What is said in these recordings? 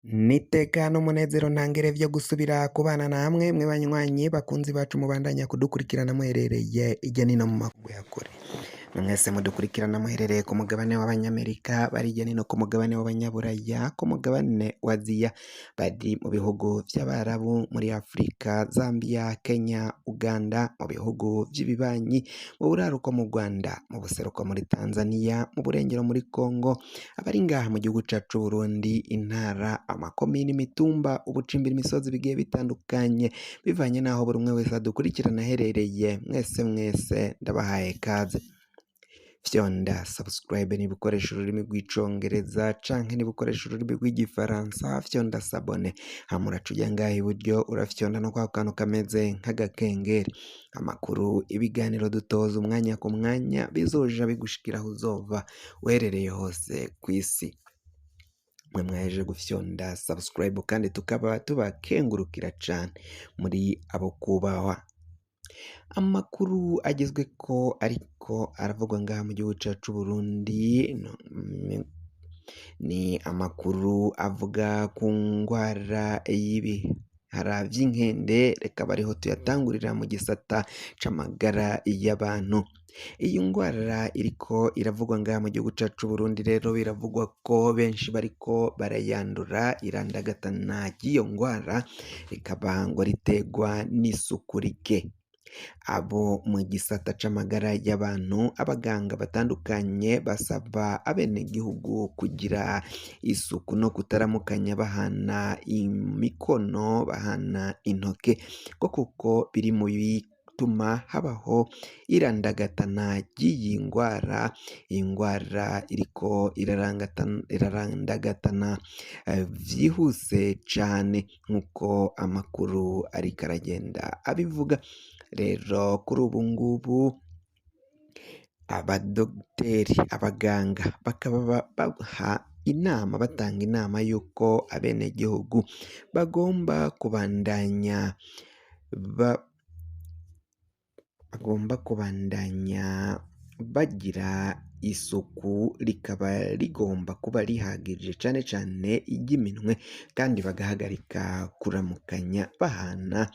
N'iteka n'umunezero ntangere vyo gusubira kubana namwe mwe banywanyi bakunzi bacu mubandanya kudukurikirana muherereye irya nino mu makungu ya kure. Mwese mudukurikirana muherereye ku mugabane w'Abanyamerika, bari hirya nino ku mugabane w'Abanyaburaya, ku mugabane wa Aziya, bari mu bihugu vy'Abarabu, muri Afrika, Zambia, Kenya, Uganda, mu bihugu vy'ibibanyi, mu buraruko mu Rwanda, mu buseruko muri Tanzania, mu burengero muri Congo, abari ngaha mu gihugu cacu c'Uburundi, intara, amakomine, imitumba, ubucimbira imisozi bigiye bitandukanye, bivanye n'aho buri umwe wese adukurikirana aherereye, mwese mwese ndabahaye kaze. Fyonda subscribe niba ukoresha ururimi rw'icongereza canke niba ukoresha ururimi rw'igifaransa, fyonda s'abonner, hama uraca uja ngaha iburyo urafyonda no kwa kantu kameze nk'agakengeri. Amakuru, ibiganiro dutoza umwanya ku mwanya bizoja bigushikira aho uzova uherereye hose kw'isi. Mwe mwahejeje gufyonda subscribe kandi tukaba tubakengurukira cane muri abo kubahwa. Amakuru agezweko ariko aravugwa ngaha mu gihugu cacu c'Uburundi ni amakuru avuga ku ngwara y'ibihara vy'inkende, reka abe ariho tuyatangurira mu gisata c'amagara y'abantu. Iyi ngwara iriko iravugwa ngaha mu gihugu cacu c'Uburundi rero biravugwa ko benshi bariko barayandura, irandagatana ry'iyo ngwara rikaba ngo riterwa n'isuku rike. Abo mu gisata c'amagara y'abantu, abaganga batandukanye basaba abenegihugu kugira isuku no kutaramukanya bahana imikono, bahana intoke, ngo kuko biri mu bituma habaho irandagatana ry'iyi ngwara. Iyi ngwara iriko irarandagatana vyihuse cane nk'uko amakuru ariko aragenda abivuga. Rero kuri ubu ngubu abadogiteri, abaganga bakaba baha inama, batanga inama y'uko abenegihugu bagomba kubandanya bagira isuku, rikaba rigomba kuba rihagije cane cane iry'iminwe, kandi bagahagarika kuramukanya bahana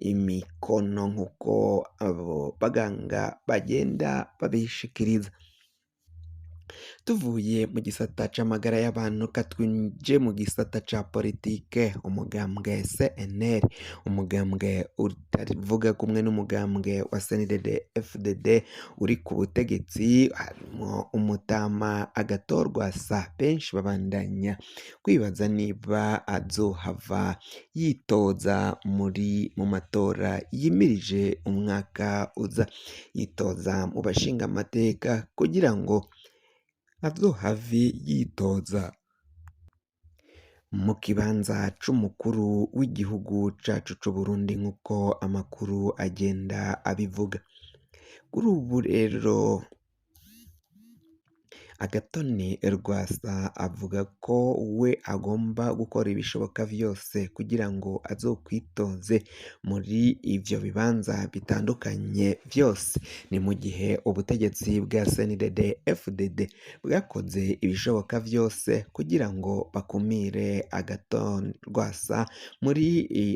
imikono nk'uko abo baganga bagenda babishikiriza. Tuvuye mu gisata c'amagara y'abantu, katwinje mu gisata ca politike. Umugambwe CNL, umugambwe utavuga kumwe n'umugambwe wa CNDD FDD uri ku butegetsi, harimwo umutama Agathon Rwasa, benshi babandanya kwibaza niba azohava yitoza mu matora yimirije umwaka uza, yitoza mu bashingamateka kugira ngo azohave yitoza mu kibanza c'umukuru w'igihugu cacu c'Uburundi nk'uko amakuru agenda abivuga. Kuri ubu rero Agathon Rwasa avuga ko we agomba gukora ibishoboka vyose kugira ngo azokwitoze muri ivyo bibanza bitandukanye vyose. Ni mu gihe ubutegetsi bwa CNDD FDD bwakoze ibishoboka vyose kugira ngo bakumire Agathon Rwasa muri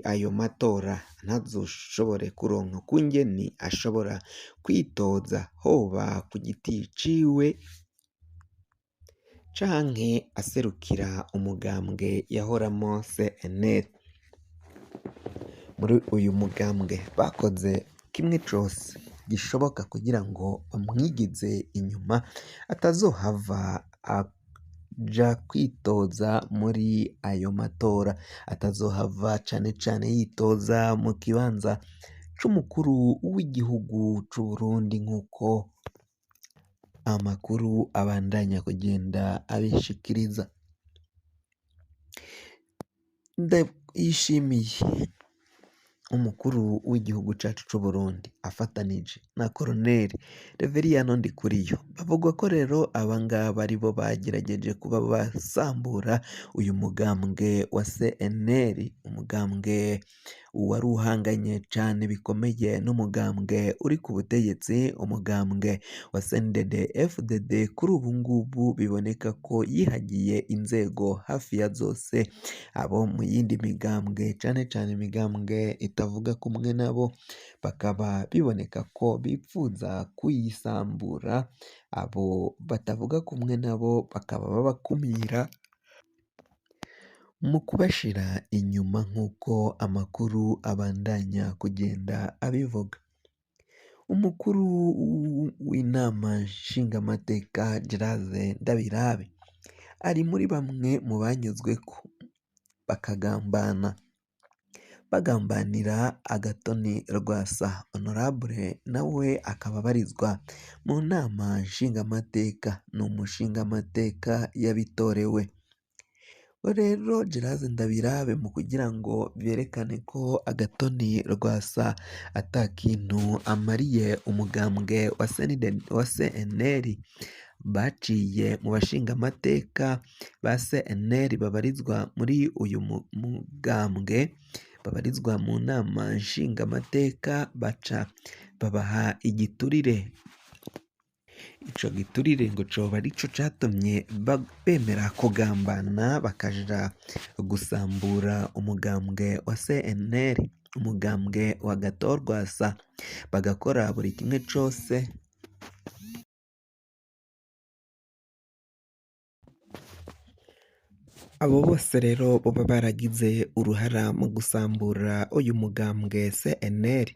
ayo matora, ntazoshobore kuronka ukungene ashobora kwitoza, hoba ku giti ciwe canke aserukira umugambwe yahoramo CNL. Muri uyu mugambwe bakoze kimwe cose gishoboka kugira ngo bamwigize inyuma, atazohava aja kwitoza muri ayo matora, atazohava cane cane yitoza mu kibanza c'umukuru w'igihugu c'Uburundi nk'uko amakuru abandanya kugenda abishikiriza. Ndayishimiye umukuru w'igihugu cacu c'Uburundi afatanije na Colonel Reveriyano Ndikuriyo, bavugwa ko rero abangaba aribo bagerageje kuba basambura uyu mugambwe wa CNL. Umugambwe wari uhanganye cane bikomeye n'umugambwe uri ku butegetsi, umugambwe wa CNDD FDD, kuri ubu ngubu biboneka ko yihagiye inzego hafi ya zose, abo mu yindi migambwe cane cane imigambwe itavuga kumwe nabo bakaba biboneka ko bipfuza kuyisambura, abo batavuga kumwe nabo bakaba babakumira mu kubashira inyuma nk'uko amakuru abandanya kugenda abivuga. Umukuru w'inama nshingamateka Gerard Ndabirabe ari muri bamwe mu banyuzweko bakagambana, bagambanira Agathon Rwasa. Honorable nawe akaba abarizwa mu nama nshingamateka, ni umushingamateka yabitorewe. Rero Gerard Ndabirabe mu kugira ngo berekane ko Agathon Rwasa ata kintu amariye umugambwe wa CNL, baciye mu bashingamateka ba CNL babarizwa muri uyu mugambwe, babarizwa mu nama nshingamateka, baca babaha igiturire. Ico giturire ngo coba arico catumye bemera kugambana bakaja gusambura umugambwe wa CNL, umugambwe wa Agathon Rwasa, bagakora buri kimwe cose. Abo bose rero boba baragize uruhara mu gusambura uyu mugambwe CNL,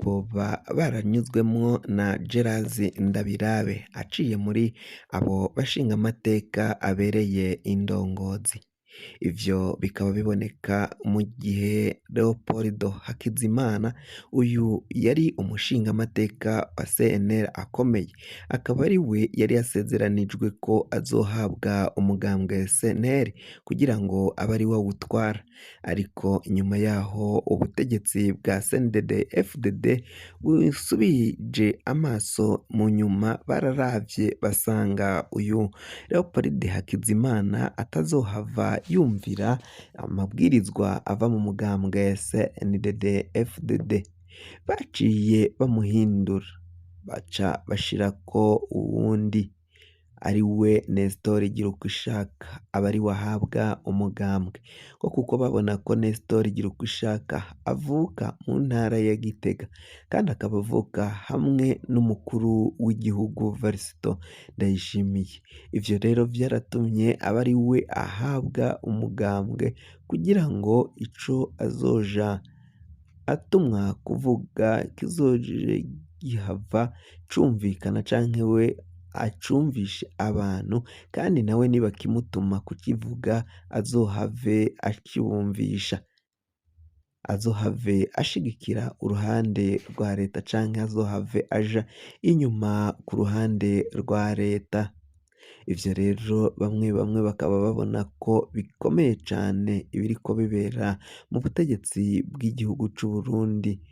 boba baranyuzwemwo na Gerard Ndabirabe aciye muri abo bashingamateka abereye indongozi. Ivyo bikaba biboneka mu gihe Leopoldo Hakizimana, uyu yari umushingamateka wa CNL akomeye, akaba ari we yari yasezeranijwe ko azohabwa umugambwe CNL kugira ngo abe ari we awutwara, ariko inyuma yaho ubutegetsi bwa CNDD FDD busubije amaso mu nyuma, bararavye basanga uyu Leopold Hakizimana atazohava yumvira amabwirizwa ava mu mugambwe CNDD FDD. Baciye bamuhindura, baca bashirako uwundi ari we Nestor Girukwishaka, aba ari we ahabwa umugambwe, ko kuko babona ko Nestor Girukwishaka avuka mu ntara ya Gitega kandi akaba avuka hamwe n'umukuru w'igihugu Varisito Ndayishimiye. Ivyo rero vyaratumye aba ari we ahabwa umugambwe kugira ngo ico azoja atumwa kuvuga kizoje gihava cumvikana canke we acumvishe abantu, kandi nawe nibakimutuma kukivuga azohave akibumvisha, azohave ashigikira uruhande rwa leta canke azohave aja inyuma ku ruhande rwa leta. Ivyo rero bamwe bamwe bakaba babona ko bikomeye cane ibiriko bibera mu butegetsi bw'igihugu c'Uburundi,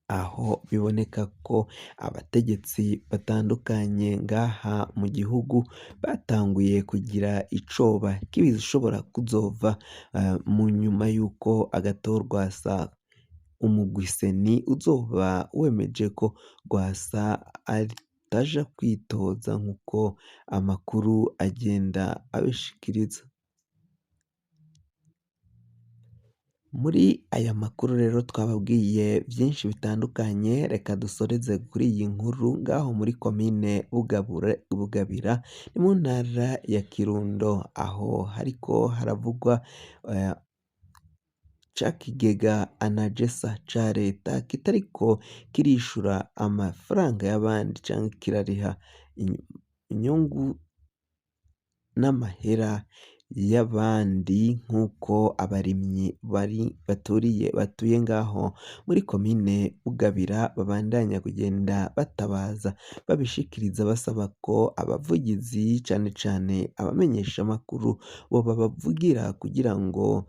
aho biboneka ko abategetsi batandukanye ngaha mu gihugu batanguye kugira icoba k'ibishobora kuzova mu nyuma y'uko Agathon Rwasa umugwi seni uzoba wemeje ko Rwasa ataja kwitoza nk'uko amakuru agenda abishikiriza. Muri aya makuru rero twababwiye vyinshi bitandukanye, reka dusoreze kuri iyi nkuru ngaho muri komine Bugabira ni mu ntara ya Kirundo, aho hariko haravugwa ca kigega Anagesa ca leta kitariko kirishura amafaranga y'abandi canke kirariha inyungu n'amahera y'abandi nk'uko abarimyi bari baturiye batuye ngaho muri komine Bugabira babandanya kugenda batabaza babishikiriza basaba ko abavugizi cane cane abamenyeshamakuru bo babavugira kugira ngo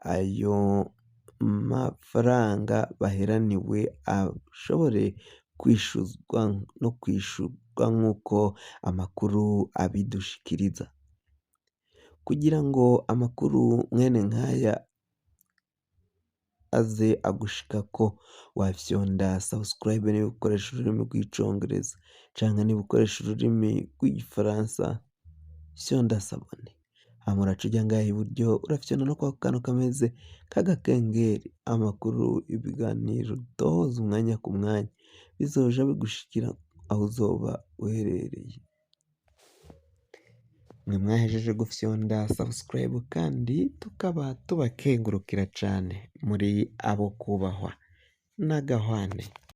ayo mafaranga baheraniwe ashobore kwishuzwa no kwishurwa nk'uko amakuru abidushikiriza. Kugira ngo amakuru mwene nkaya aze agushikako, wafyonda subscribe niba ukoresha ururimi rw'icongereza, canke niba ukoresha ururimi rw'igifaransa, fyonda s'abonner. Hama uraca uja ngaha iburyo, urafyonda no kwako kantu kameze k'agakengeri. Amakuru, ibiganiro dutohoza umwanya ku mwanya bizoja bigushikira aho uzoba uherereye. Mwe mwahejeje gufyonda subscribe kandi tukaba tubakengurukira cane, muri abo kubahwa n'agahwane.